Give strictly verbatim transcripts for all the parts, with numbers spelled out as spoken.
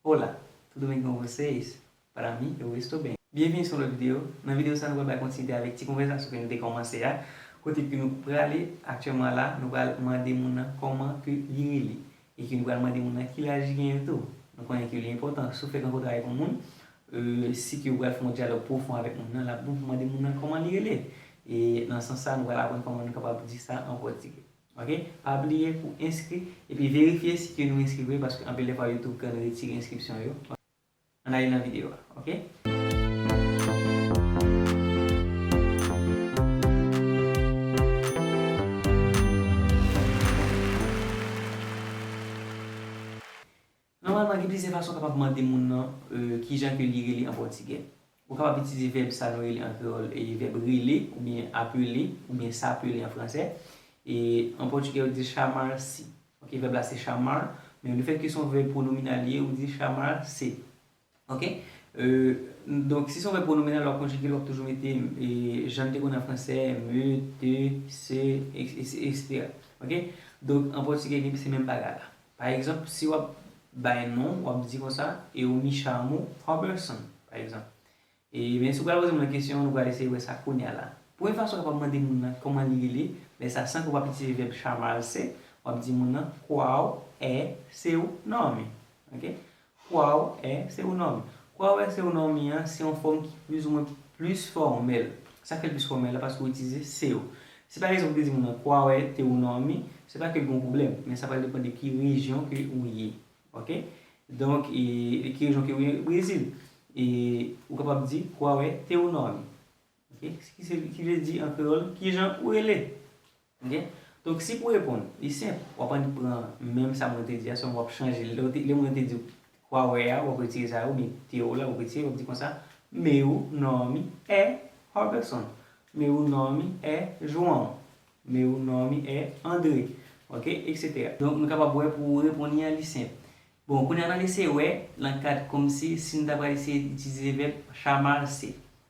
Hola, tudo bem com vocês? Para mim, eu estou bem. Byenveni sou yon lòt videyo. Nan videyo sa, nou pral bay kontinite avèk ti konvèsasyon ke nou te kòmanse a. Kote ke nou prale aktyèlman la, nou pral mande moun nan kòman ke li rele. E ke nou pral mande moun nan ki laj li genyen tou. Nou konnen ke li enpòtan. Si w fèk rankontre avèk yon moun, e, si ke w pral fè yon dyalòg pwofon avèk moun nan, l ap bon pou mande moun nan kòman li rele. E nan sans sa, nou pral aprann kòman nou kapab di sa an pòtigè. Ok? Pa bliye pou enskri, epi verifye si ke nou enskri vre, paske anpil de fwa YouTube konn retire enskripsyon yo. Ann ale nan videyo a, ok? Nòmalman, gen plizyè fason w kapab mande moun nan, e, kijan ke li rele an pòtigè. Ou kapab itilize vèb sa nou rele an kreyòl, e, vèb rele, oubyen apele, oubyen s'appeler an fransè. E an pòtigè, yo di chamar-se. Ok, vèb la se chamar, men lefètke se yon vèb pwonominal li ye, ou di chamar-se. Ok? E, donk, si se yon vèb pwonominal, w ap konjige l, w ap toujou mete, e, jan n te konn an fransè, me, te, se, et cetera. Ok? Donk, an pòtigè, se menm bagay la. Pa egzanp, si w ap bay non, w ap di konsa, eu me chamo Roberson, pa egzanp. E, men si w pral poze moun nan kesyon, nou pral eseye wè sa kounye a la. Premye fason w kapab mande moun nan kòman li rele, lè sa san ke w p ap itilize vèb chamar-se, w ap di moun nan, qual é seu nome? Ok? Qual é seu nome? Qual é seu nome an, se yon fòm ki plizoumwen plis fòmèl. Sa k fè l plis fòmèl la, paske w itilize seu. Si pa egzanp, ou te di moun nan, qual é teu nome, se pa ke l gen yon pwoblèm, men sa pral depann de ki rejyon ke ou ye. Ok? Donk, e, e ki rejyon ke ou ye, Brezil. E ou kapab di, qual é teu nome? Ok? Ki se, ki vle di an kreyòl, kijan ou rele? Ok? Donk, si pou reponn, li senp, w ap annik pran menm sa moun te di a, sèlman w ap chanje l. Lè w te, lè moun te di, qual é a, w ap retire sa, oubyen teu la, w ap retire, w ap di konsa, meu nome é Roberson. Meu nome é João. Meu nome é André. Ok? Et cetera. Donk, nou kapab wè pou reponn li an, li senp. Bon, kounye a n al eseye wè, nan kad kòmsi, si n ta pral eseye itilize vèb chamar-se.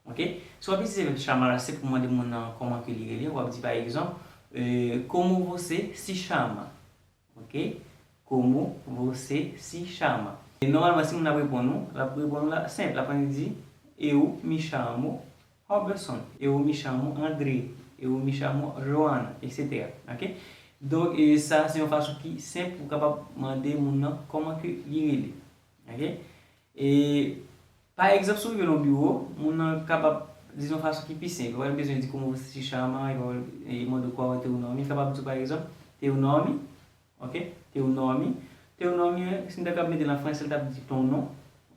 Ok? Si w ap itilize vèb chamar-se pou mande moun nan kòman ke li rele, w ap di, pa egzanp, e, como você se chama? Ok? Como você se chama? E nòmalman, si moun ap reponn ou, l ap reponn ou la, senp, l ap annik di, eu me chamo Roberson, eu me chamo André, eu me chamo Joana, et cetera. Ok? Donk, e sa se yon fason ki senp pou w kapab mande moun nan kòman ke li rele. Ok? E, pa egzanp, si w rive nan yon biwo, moun nan kapab, di yon fason ki pi senp, li pa bezwen di como você se chama, li pa, e, mande w qual é teu nome, li kapab di w, pa egzanp, teu nome, ok? Teu nome. Teu nome, si n ta kapab mete l an fransè, l t ap di ton non,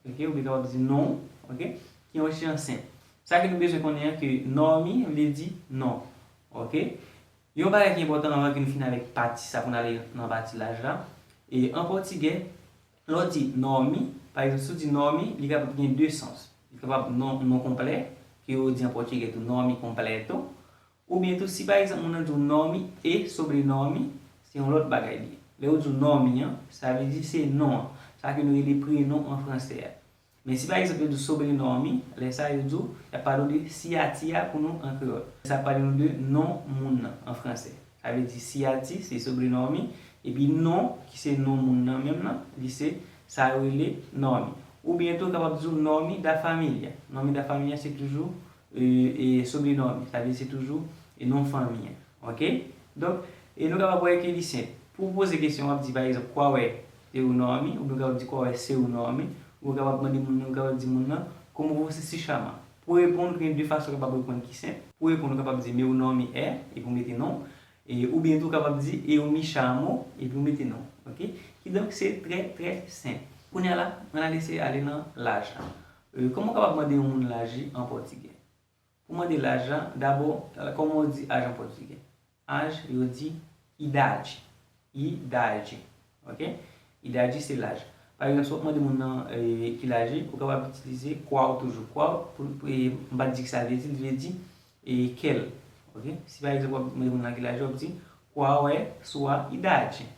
ok? Oubyen kapab di non, ok? Ki yon rechèch senp. Sa ke nou bezwen konnen an ke nome vle di non, ok? Yon bagay ki enpòtan anvan ke nou fini avèk pati sa pou n ale nan pati laj la. E an pòtigè, lè w di nome, pa egzanp, si w di nome, li kapab gen de sans. Li kapab non, non konplè, ke yo di an pòtigè tou, nome completo. Oubyen tou, si pa egzanp, moun nan di w nome e sobrenome, se yon lòt bagay li ye. Lè yo di w nome an, sa vle di se non an. Sa ke nou rele prenon an fransè a. Men si pa egzanp, yo di w sobrenome, lè sa yo di w, y ap pale w de siyati a pou nou an kreyòl. Sa ap pale nou de non moun nan an fransè. Sa vle di siyati, se sobrenome, epi non, ki se non moun nan menm nan, li se sa yo rele nome. Oubyen tou, yo kapab di w nome da família. Nome da família, se toujou e, e, sobrenome, sa vle di se toujou, e, non fanmi an. Ok? Donk, e nou kapab wè ke li senp. Pou w poze kesyon, w ap di, pa egzanp, qual é teu nome, oubyen w kapab di qual é seu nome, ou kapab mande moun nan, ou kapab di moun nan, como você se chama? Pou reponn, gen de fason w kapab reponn ki senp. Pou reponn, ou kapab di, meu nome é, epi w mete non, e, oubyen tou, ou kapab di, eu me chamo, epi w mete non. Ok? Kidonk, se trè, trè senp. Kounye a la, ann al eseye ale nan laj la. E, kòman w kapab mande yon moun laj li an pòtigè? Pou mande laj la, dabò, kòman yo di aj an pòtigè? Aj, yo di idade. Idade. Ok? Idade se laj. Pa egzanp, si w ap mande moun nan, e, ki laj li, ou kapab itilize qual toujou. Qual, pou, pou, e, m pa t di ki sa l vle di, li vle di, e, kèl. Ok? Si pa egzanp, w ap mande moun nan ki laj li, w ap di, qual é sua idade?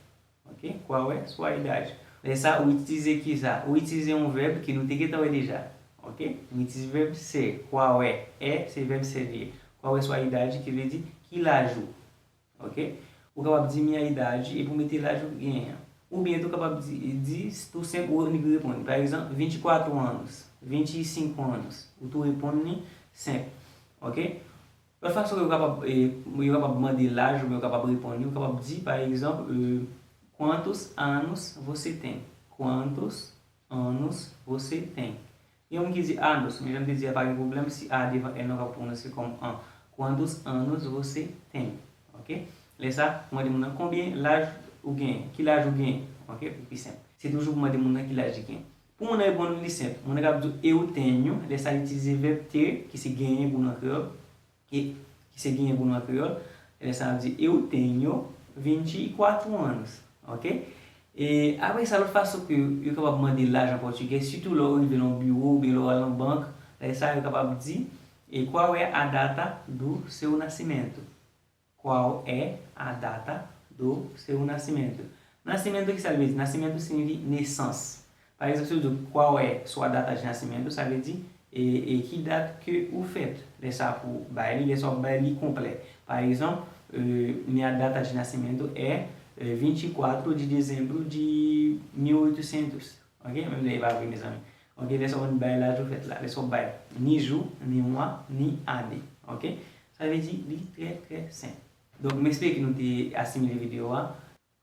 Ok? Qual é sua idade? Lè sa, ou itilize ki sa? Ou itilize yon vèb ke nou te gentan wè deja. Ok? Nou itilize vèb ser. Qual é? É se vèb ser li ye. Qual é sua idade ki vle di ki laj ou. Ok? Ou kapab di minha idade epi w mete laj ou genyen an. Oubyen tou kapab di, di tou senp ou annik reponn. Pa egzanp, vinte e quatro anos, vinte e cinco anos. Ou tou reponn li senp. Ok? Lòt fason ke yo kapab, e, yo kapab mande laj oubyen yo kapab reponn li, yo kapab di, pa egzanp, e, quantos anos você tem? Quantos anos você tem? Gen moun ki di anos, men jan m te di a, pa gen pwoblèm si a devan N nan, w ka pwononse kòm an. Quantos anos você tem? Ok? Lè sa, ou mande moun nan konbyen laj ou gen, ki laj ou gen, ok, pou pi senp. Se toujou pou mande moun nan ki laj li gen. Pou moun nan reponn li senp, moun nan ka di w eu tenho, lè sa li itilize vèb ter, ki se genyen pou nou an kreyòl, e ki se genyen pou nou an kreyòl, lè sa ap di eu tenho vinte e quatro anos, ok? E apre sa, lòt fason ke yo kapab mande laj an pòtigè, sitou lè w rive nan yon biwo oubyen lè w al nan bank, lè sa yo kapab di, e qual é a data do seu nascimento? Qual é a data do seu nascimento? Nascimento, ki sa l vle di? Nascimento siyifi nesans. Pa egzanp, si w di qual é sua data de nascimento, sa vle di, e, e ki dat ke ou fèt. Lè sa pou bay li, lè sa w bay li konplè. Pa egzanp, e, minha data de nascimento é, e, vinte e quatro de dezembro de mil e oitocentos. Ok? Menm lè e pa vre, mezanmi. Ok, lè sa w konn bay laj ou fèt la. Lè sa w bay ni jou, ni mwa, ni ane. Ok? Sa vle di, li trè, trè senp. Donk, m espere ke nou te asimile videyo a.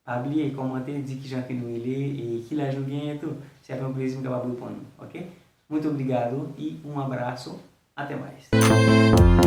Pa bliye kòmante, di kijan ke nou rele e ki laj nou genyen tou. Se ap yon plezi m kapab reponn nou, ok? Muito obrigado e um abraço. Até mais.